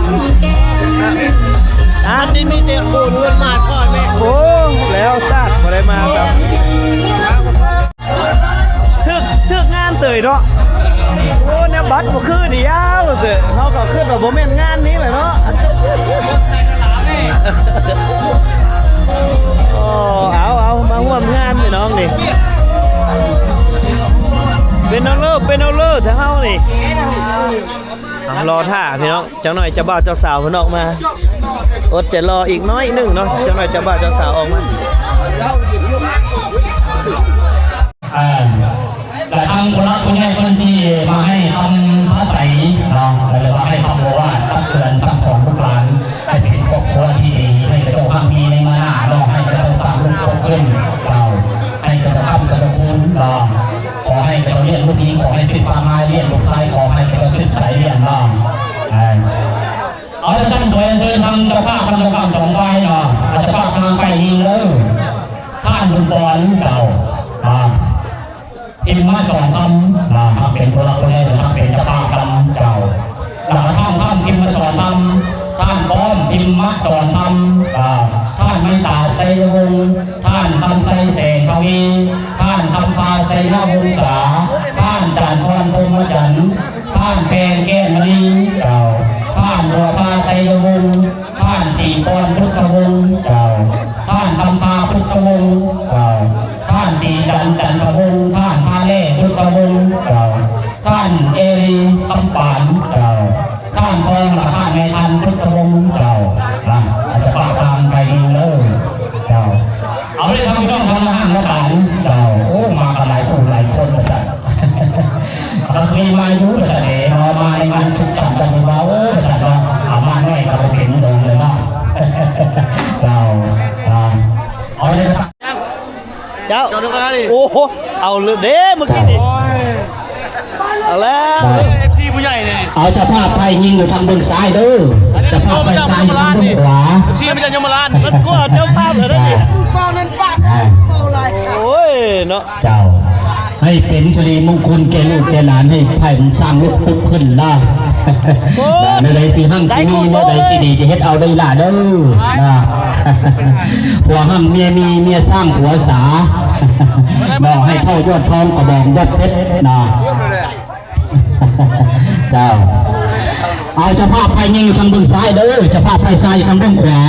ມັນມີແຕ່ໂອນເງິນມາກ່ອນແມ່. ໂອ້ ແລ້ວຊາດບໍ່ໄດ້ມາຊ້ຳ. ຖືກ ຖືກງານເສີຍເນາະ. ໂອ້ ແນວບັດບໍ່ຄືດຽວເສີຍ ເຮົາກໍຄິດວ່າບໍ່ແມ່ນງານນີ້ແຫຼະເນາະ. ໂອ້ ເອົາ ເອົາ ມາຮ່ວມງານພີ່ນ້ອງນີ້ ເປັນເອົາເລີ ເປັນເອົາເລີ ທາງເຮົານີ້. ເອົາ ລໍຖ້າພີ່ນ້ອງ ຈັກໜ້ອຍເຈົ້າບ່າວເຈົ້າສາວເພິ່ນອອກມາ ອົດໃຈລໍອີກໜ້ອຍໜຶ່ງເນາະ ຈັກໜ້ອຍເຈົ້າບ່າວເຈົ້າສາວອອກມາ. ເອີ ແລະ ທາງຜູ້ຫຼັກຜູ້ໃຫຍ່ເພິ່ນທີ່ມາໃຫ້ຄຳປາໄສເນາະ ຫຼືວ່າໃຫ້ຄຳໂອວາດຕັກເຕືອນສັ່ງສອນລູກຫຼານ ໃຫ້ເປັນຄອບຄົວທີ່ດີ ໃຫ້ເຂົາເຈົ້າຮັ່ງມີໃນມື້ໜ້າເນາະ ໃຫ້ເຂົາເຈົ້າສ້າງລູກຄົບຂຶ້ນ ເຈົ້າ ໃຫ້ເຂົາເຈົ້າຄ້ຳກະເຈົ້າຄູນເນາະ. ຂໍໃຫ້ເຂົາເຈົ້າລ້ຽງລູກຍິງ ຂໍໃຫ້ສືບພາມາລ້ຽງລູກຊາຍ ຂໍໃຫ້ເຂົາເຈົ້າສືບສາຍລ້ຽງເນາະ. ເອີ ເອົາ ຈັ່ງຊັ້ນ ຂໍເຊີນທາງເຈົ້າພາບ ທາງເຈົ້າພາບສອງຝ່າຍເນາະ ເຈົ້າພາບທາງຝ່າຍຍິງເດີ ທ່ານບຸນປອນ ເຈົ້າ ອ່າ ພິມມະສອນຄຳ ອ່າ ຮັບເປັນຜູ້ຫຼັກຜູ້ໃຫຍ່ ຮັບເປັນເຈົ້າພາບນຳ ເຈົ້າ ແລ້ວກໍທ່ານ ທ່ານພິມມະສອນຄຳ ທ່ານປ້ອມພິມມະສອນຄຳ ອ່າ ທ່ານໄມຕາໄຊຍະວົງ ທ່ານຄຳໄຊແສງທະວີ ທ່ານຄຳພາໄຊຍະວົງສາ ທ່ານຈານພອນພົມມະຈັນ ທ່ານແພງແກ້ນມະນີ ເຈົ້າ ທ່ານບົວພາໄຊຍະວົງ ທ່ານສີປອນພຸດທະວົງ ເຈົ້າ ທ່ານຄຳພາພຸດທະວົງ ເຈົ້າ ທ່ານສີຈັນ ຈັນທະວົງ ທ່ານພາແລ້ພຸດທະວົງ ເຈົ້າ ທ່ານເອລີຄຳປານ ເຈົ້າ ທ່ານທອງ ແລະ ທ່ານແມ່ທັນພຸດທະວົງ ເຈົ້າ ນະ ອາດຈະປະປາງໄປດີເດີ ເຈົ້າ. ເອົາເລີຍ ທາງພີ່ນ້ອງທາງທະຫານລະກັນ ເຈົ້າ ໂອ້ ມາກັນຫຼາຍຜູ້ຫຼາຍຄົນວ່າຊັ້ນ ກໍຄືມາຢູ່ວ່າຊັ້ນເດເນາະ ມາໃນງານສຸກສັນກັນວ່າ ໂອ້ ວ່າຊັ້ນເນາະ ເອົາມາໜ້ອຍກໍບໍ່ເປັນດົງເລີຍເນາະ ເຈົ້າ ອ່າ ເອົາເລີຍ ເຈົ້າ ເຈົ້າເດີ ໂອ້ໂຫ ເອົາເລີຍເດ້ ເມື່ອກີ້ນີ້ ໂອ້ຍ ເອົາແລ້ວ ເອັຟຊີຜູ້ໃຫຍ່ນີ້ ເອົາເຈົ້າພາບຝ່າຍຍິງຢູ່ທາງເບື້ອງຊ້າຍເດີ ເຈົ້າພາບຝ່າຍຊ້າຍຢູ່ທາງເບື້ອງຂວາ ເອັຟຊີມາຈາກຍົມມະລາດ ມັນກໍເອົາເຈົ້າພາບແລ້ວເດ້ນີ້ ຜູ້ກອງນັ້ນປາກເວົ້າຫຼາຍ ໂອ້ຍເນາະ ເຈົ້າ ໃຫ້ເປັນສິລິມົງຄຸນແກ່ລູກແກ່ຫຼານ ໃຫ້ຝ່າຍສ້າງລູກປຸກຂຶ້ນນະ ໂອ້ຍ ແນວໃດຊິຮັ່ງຊິມີ ແນວໃດຊິດີ ຈະເຮັດເອົາເດີຫຼ້າເດີ ນະ ຜົວຮັ່ງເມຍມີ ເມຍສ້າງຜົວສາ ບໍ່ໃຫ້ເທົ່າຍອດທອງ ກະບອກຍອດເພັດນະ. ເຈົ້າ ເອົາເຈົ້າພາບຝ່າຍຍິງຢູ່ທາງເບື້ອງຊ້າຍເດີ ເຈົ້າພາບຝ່າຍຊາຍຢູ່ທາງເບື້ອງຂວາ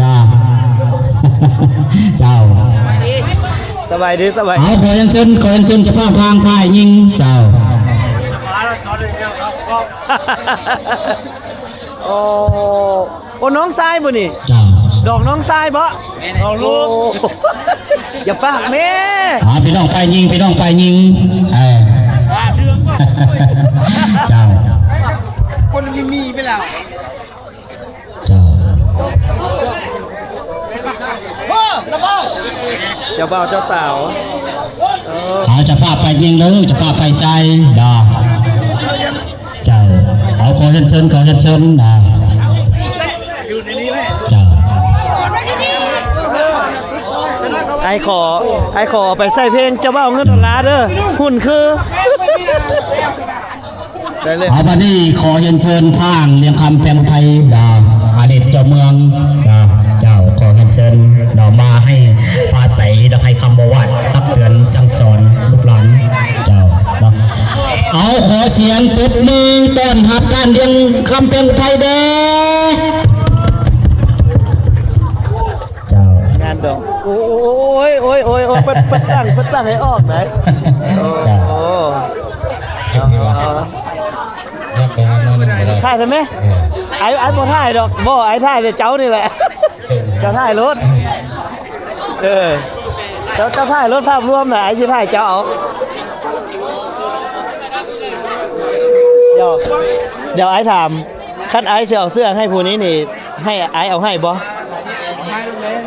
ນະ ເຈົ້າ ສະບາຍດີ ສະບາຍດີ ເອົາ ຂໍຮຽນເຊີນ ຂໍຮຽນເຊີນເຈົ້າພາບທາງຝ່າຍຍິງ ເຈົ້າ ໂອ້ ໂອ້ ນ້ອງຊາຍບໍ່ນີ້? ເຈົ້າ ດອກນ້ອງຊາຍບໍ່? ແມ່ນ ດອກລູກ ໂອ້ ຢ່າປາກແມ່ ອ່າ ພີ່ນ້ອງຝ່າຍຍິງ ພີ່ນ້ອງຝ່າຍຍິງ ເອີ ເຈົ້າ ຄົນມີມີໄປແລ້ວ ເຈົ້າ ເຈົ້າບ່າວເຈົ້າສາວ ເອີ ເອົາເຈົ້າພາບຝ່າຍຍິງເດີ ເຈົ້າພາບຝ່າຍຊາຍເດີ. ເຈົ້າ ເອົາ ຂໍຮຽນເຊີນ ຂໍຮຽນເຊີນນະ ເຈົ້າ ອ້າຍຂໍ ອ້າຍຂໍໄປໃສ່ເພງເຈົ້າບ່າວເງິນດອນລາເດີ ຫຸ່ນຄື ໄດ້ເລີຍ. ເອົາ ບັດນີ້ຂໍຮຽນເຊີນທາງລຽງຄຳແພງໄພ ດາ ອາດີດເຈົ້າເມືອງ ດາ ເຈົ້າ ຂໍຮຽນເຊີນ ດາ ມາໃຫ້ຟ້າໃສ ດາ ໃຫ້ຄຳບໍ່ວາດ ຕັກເຕືອນສັ່ງສອນລູກຫຼານ ເຈົ້າ ເນາະ. ເອົາ ຂໍສຽງຕົບມືຕ້ອນຮັບທ່ານລຽງຄຳແພງໄພແດ່ ເຈົ້າ. ງານດອງ ໂອ້ຍ ໂອ້ຍ ໂອ້ຍ ໂອ້ຍ ເພິ່ນ ເພິ່ນສັ່ງ ເພິ່ນສັ່ງໃຫ້ອອກໄດ໋. ເຈົ້າ ໂອ້ ຖ່າຍໄດ້ໄໝ? ເອີ ອ້າຍ ອ້າຍບໍ່ຖ່າຍດອກ. ບໍ່ ອ້າຍຖ່າຍແຕ່ເຈົ້ານີ້ແຫຼະ. ເຈົ້າຖ່າຍໂລດ. ເອີ ເຈົ້າ ເຈົ້າຖ່າຍໂລດ ພາບລວມນະ ອ້າຍຊິຖ່າຍເຈົ້າເອົາ. ດຽວ ດຽວອ້າຍຖາມ ຄັນອ້າຍຊິເອົາເສື້ອໃຫ້ຜູ້ນີ້ນີ້ ໃຫ້ ອ້າຍເອົາໃຫ້ບໍ່?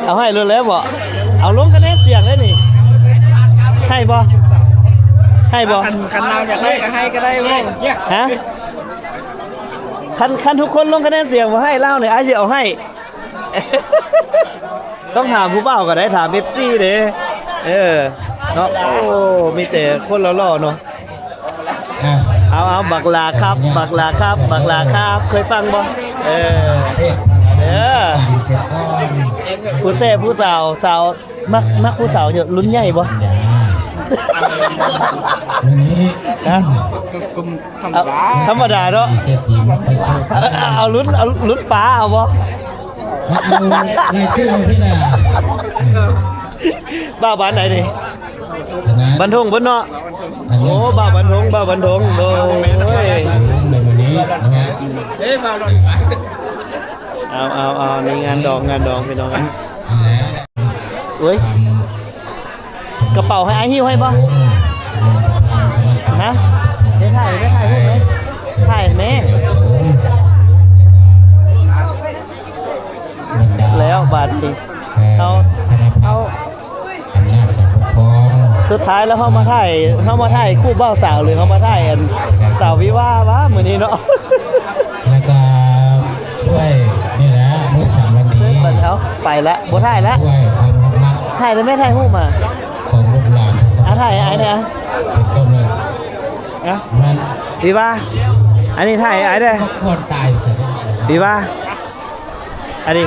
ເອົາໃຫ້ໂລດແລ້ວບໍ່? ເອົາລົງຄະແນນສຽງເລີຍນີ້ ໃຫ້ບໍ່? ໃຫ້ບໍ່? ຄັນ ຄັນລາວຢາກໄດ້ກໍໃຫ້ກໍໄດ້ເວີ້ຍ. ຮະ? ຄັນ ຄັນທຸກຄົນລົງຄະແນນສຽງບໍ່ໃຫ້ລາວນີ້ ອ້າຍຊິເອົາໃຫ້. ຕ້ອງຖາມຜູ້ບ່າວກໍໄດ້ ຖາມເອັຟຊີເດ້. ເອີ ເນາະ ໂອ້ ມີແຕ່ຄົນຫຼໍ່ໆເນາະ. ເອົາ ເອົາ ບັກຫຼ້າຄັບ ບັກຫຼ້າຄັບ ບັກຫຼ້າຄັບ ເຄີຍຟັງບໍ່? ເອີ ເອີ ຜູ້ແຊບຜູ້ສາວ ສາວ ມັກ ມັກຜູ້ສາວລຸ້ນໃຫຍ່ບໍ່? ຮະ? ທຳມະດາເນາະ. ເອົາ ເອົາລຸ້ນ ເອົາລຸ້ນປ້າເອົາບໍ່? ເອົາລາຍຊື່ໃຫ້ພີ່ນະ. ບ້າວບ້ານໃດນີ້? ບ້ານທົ່ງພຸ້ນເນາະ. ໂອ້ ບ້າວບ້ານທົ່ງ ບ້າວບ້ານທົ່ງ ໂດຍ. ເອົາ ເອົາ ເອົາ ນີ້ງານດອງ ງານດອງ ພີ່ນ້ອງ. ໂອ້ຍ ກະເປົາໃຫ້ອ້າຍຫິ້ວໃຫ້ບໍ່? ຮະ? ໄດ້ຖ່າຍ ໄດ້ຖ່າຍຮູບໄໝ? ຖ່າຍແມ່. ແລ້ວບາດນີ້ ເຮົາ ເຮົາ ສຸດທ້າຍແລ້ວເຮົາມາຖ່າຍ ເຮົາມາຖ່າຍຄູ່ບ່າວສາວ ຫຼືເຮົາມາຖ່າຍອັນສາວວິວາຫວາມື້ນີ້ເນາະ? ແລ້ວກໍດ້ວຍນີ້ແຫຼະ ດ້ວຍສາມວັນດີ ເຊີນບັດເຮົາໄປລະ ບໍ່ຖ່າຍລະ ດ້ວຍຄວາມຮັກ ຖ່າຍໄດ້ແມ່ ຖ່າຍຮູບມາ ຂອງລູກຫຼານ ອ່ະ ຖ່າຍໃຫ້ອ້າຍແດ່ ເປັນຕົ້ນເລີຍ ອ່ະ ນັ້ນ ວິວາ ອັນນີ້ຖ່າຍໃຫ້ອ້າຍແດ່ ຄວນຕາຍ ວິວາ ອັນນີ້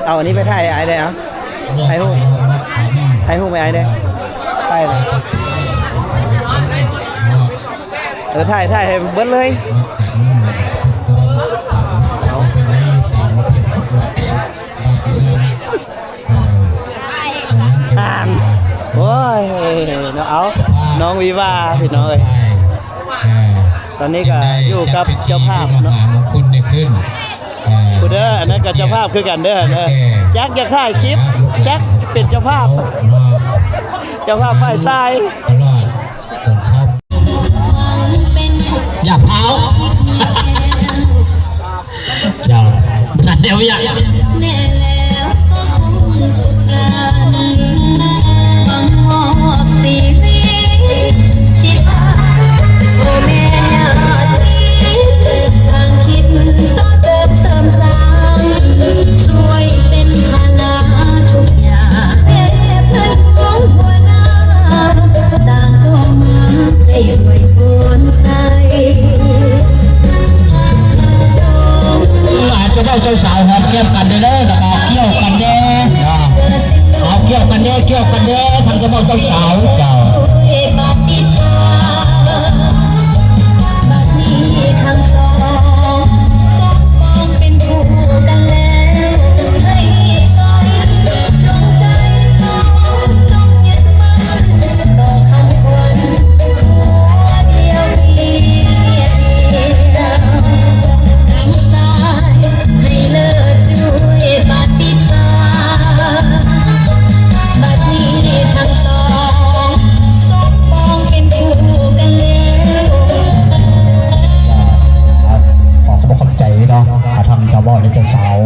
ເອົາອັນນີ້ໄປຖ່າຍໃຫ້ອ້າຍແດ່ ເອົາ ຖ່າຍຮູບ ຖ່າຍຮູບໃຫ້ອ້າຍແດ່ ຖ່າຍເລີຍ ເອີ ຖ່າຍ ຖ່າຍໃຫ້ເບິດເລີຍ. ອ່ານ ໂອ້ຍ ເນາະ ເອົາ ນ້ອງວິວາ ພີ່ນ້ອງເອີຍ ຕອນນີ້ກໍຢູ່ກັບເຈົ້າພາບເນາະ ຜູ້ເດີ ອັນນັ້ນກໍເຈົ້າພາບຄືກັນເດີ ຈັກຢາກຖ່າຍຄລິບ ຈັກເປັນເຈົ້າພາບ ເຈົ້າພາບຝ່າຍຊາຍ ຢ່າພ້າວ ເຈົ້າ ບໍ່ທັນແລ້ວວຽກ ແນ່ແລ້ວກໍຄົງສຸກສັນ ຫວັງມອບຊີວິດ ໂອແມ່ຍາດມີ ທາງຄິດຕໍ່ເຕີມເສີມສ້າງ ຊ່ວຍເປັນພາລະທຸກຢ່າງ ແຕ່ເພິ່ນຂອງຫົວໜ້າ ຕ່າງກໍມາໃຫ້ອວຍພອນໃສ່ ເຈົ້າເບົາເຈົ້າສາວຫອມແກ້ມກັນເດີ້ ແລ້ວກໍກ່ຽວກັນແດ່ ເອົາກ່ຽວກັນແດ່ ກ່ຽວກັນແດ່ ທັງເຈົ້າເບົາເຈົ້າສາວ ເຈົ້າ ບັດນີ້ທັງສອງ ສອງປອງເປັນຄູ່ກັນແລ້ວ ໃຫ້ໄກດວງໃຈສອງ ຈົ່ງຍຶດໝັ້ນຕໍ່ຄຳຂວັນ ຜົວດຽວດຽວ ທາງຊ້າຍໃຫ້ເລີດດ້ວຍປາຕິຫາ ບັດນີ້ທັງສອງ ສົມປອງເປັນຄູ່ກັນແລ້ວ ຂໍຂອບໃຈເນາະ ທາງເຈົ້າບ່າວ ແລະ ເຈົ້າສາວ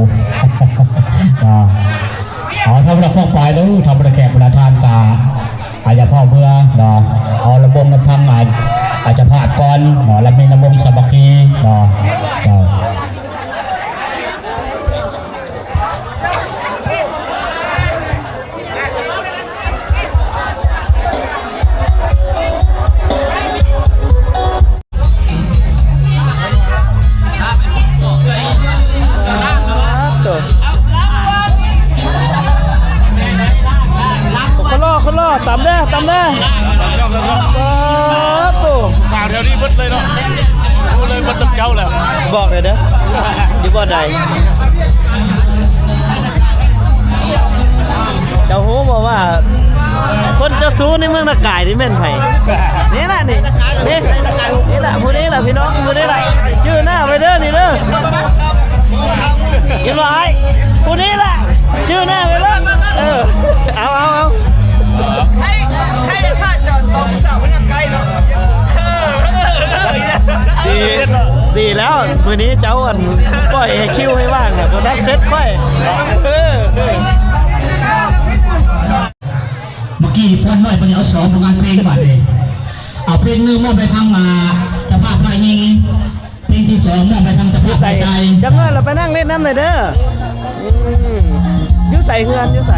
ເອົາ ທຳລະພວກປາຍເດີ ທຳລະແຂກບັນດາທ່ານກະ ອາ ຢ່າຟ້າວເມືອເນາະ ເອົາລຳວົງນຳທາງ ອາ ເຈົ້າພາບກ່ອນເນາະ ລະມີລຳວົງສາມັກຄີເນາະ ເຈົ້າ. ນະ ປາດໂຕ ສາວແຖວນີ້ເບິດເລີຍເນາະ ຮູ້ເລີຍເບິດນຳເຈົ້າແລ້ວ ບອກແດ່ເດີ ຢູ່ບ່ອນໃດ? ເຈົ້າຮູ້ບໍ່ວ່າ ຄົນເຈົ້າຊູ້ໃນເມືອງນາກາຍນີ້ແມ່ນໃຜ? ນີ້ລະ ນີ້ ນີ້ ນີ້ລະ ຜູ້ນີ້ລະພີ່ນ້ອງ ຜູ້ນີ້ລະ ຈື່ໜ້າໄວ້ເດີ ນີ້ເດີ ເຫັນບໍ່ອ້າຍ? ຜູ້ນີ້ລະ ຈື່ໜ້າໄວ້ເດີ ເອີ ເອົາ ເອົາ ເອົາ ໃຫ້ ໃຫ້ຂາດຈອນຕອງສາວນຳໄກເນາະ ເອີ ດີ ດີແລ້ວ ມື້ນີ້ເຈົ້າ ອັນ ປ່ອຍໃຫ້ຄິວໃຫ້ວ່າງ ບໍ່ທັນເສັດຂ້ອຍ ເອີ ເອີ. ເມື່ອກີ້ຟ້ອນໜ້ອຍ ບັດນີ້ເອົາສອງ ຜົນງານເພງບາດນີ້ ເອົາເພງໜຶ່ງມອບໃຫ້ທາງ ອ່າ ເຈົ້າພາບຝ່າຍຍິງ ເພງທີສອງມອບໃຫ້ທາງເຈົ້າພາບຝ່າຍຊາຍ ຈັກໜ້ອຍລະໄປນັ່ງຫຼິ້ນນຳໜ່ອຍເດີ. ອືມ ຢູ່ໃສເຮືອນ ຢູ່ໃສ?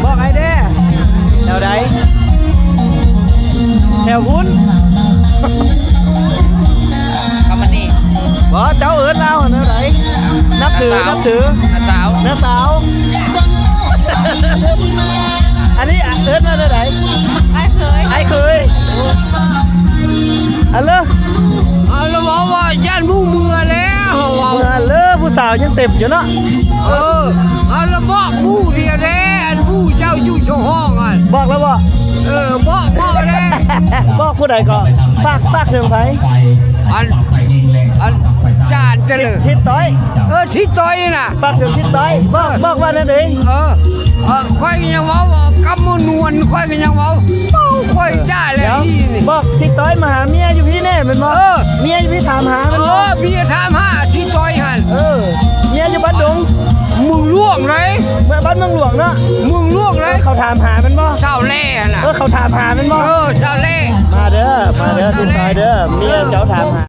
ບອກອ້າຍແດ່ ແຖວໃດ? ແຖວພຸ້ນ ຄຳມະນີ ບໍ່ ເຈົ້າເອີ້ນລາວຫັ້ນແນວໃດ? ນັບຖື ນັບຖື ນ້າສາວ ນ້າສາວ ອັນນີ້ເອີ້ນວ່າແນວໃດ? ອ້າຍເຂີຍ ອ້າຍເຂີຍ ອັນເລີ ອັນລະເວົ້າວ່າຢ້ານໝູ່ເມືອແລ້ວ ເວົ້າ ເມືອເລີ ຜູ້ສາວຍັງເຕັມຢູ່ເນາະ ເອີ ອັນລະບອກໝູ່ດຽວແດ່ ອັນໝູ່ເຈົ້າຢູ່ສອງຫ້ອງຫັ້ນ ບອກແລ້ວບໍ່? ເອີ ບອກ ບອກແດ່ ບອກຜູ້ໃດກໍ ຝາກ ຝາກເຖິງໃຜ? ອັນ ອັນ ຈານເຈລິນ ທິດຕ້ອຍ ເອີ ທິດຕ້ອຍນີ້ນະ ຝາກເຖິງທິດຕ້ອຍ ບອກ ບອກວ່າແນວໃດ? ເອີ ເອີ ຂ້ອຍກໍຍັງເວົ້າ ກຳມະນວນ ຂ້ອຍກໍຍັງເວົ້າ ເວົ້າຂ້ອຍຈ້າແລ້ວ ດຽວ ນີ້ ບອກທິດຕ້ອຍມາຫາເມຍຢູ່ພີ້ແນ່ແມ່ນບໍ່? ເອີ ເມຍຢູ່ພີ້ຖາມຫາແມ່ນບໍ່? ເອີ ເມຍຖາມຫາທິດຕ້ອຍຫັ້ນ ເອີ ເມຍຢູ່ບ້ານດົງ ເມືອງຫຼວງເລີຍ ບ້ານເມືອງຫຼວງເນາະ ເມືອງຫຼວງເລີຍ ເຂົາຖາມຫາແມ່ນບໍ່? ສາວແຫຼຫັ້ນນະ ເອີ ເຂົາຖາມຫາແມ່ນບໍ່? ເອີ ສາວແຫຼ ມາເດີ ມາເດີ ເອີ ສາວແຫຼ ຕິດຕໍ່ເດີ ເມຍເຈົ້າຖາມຫາ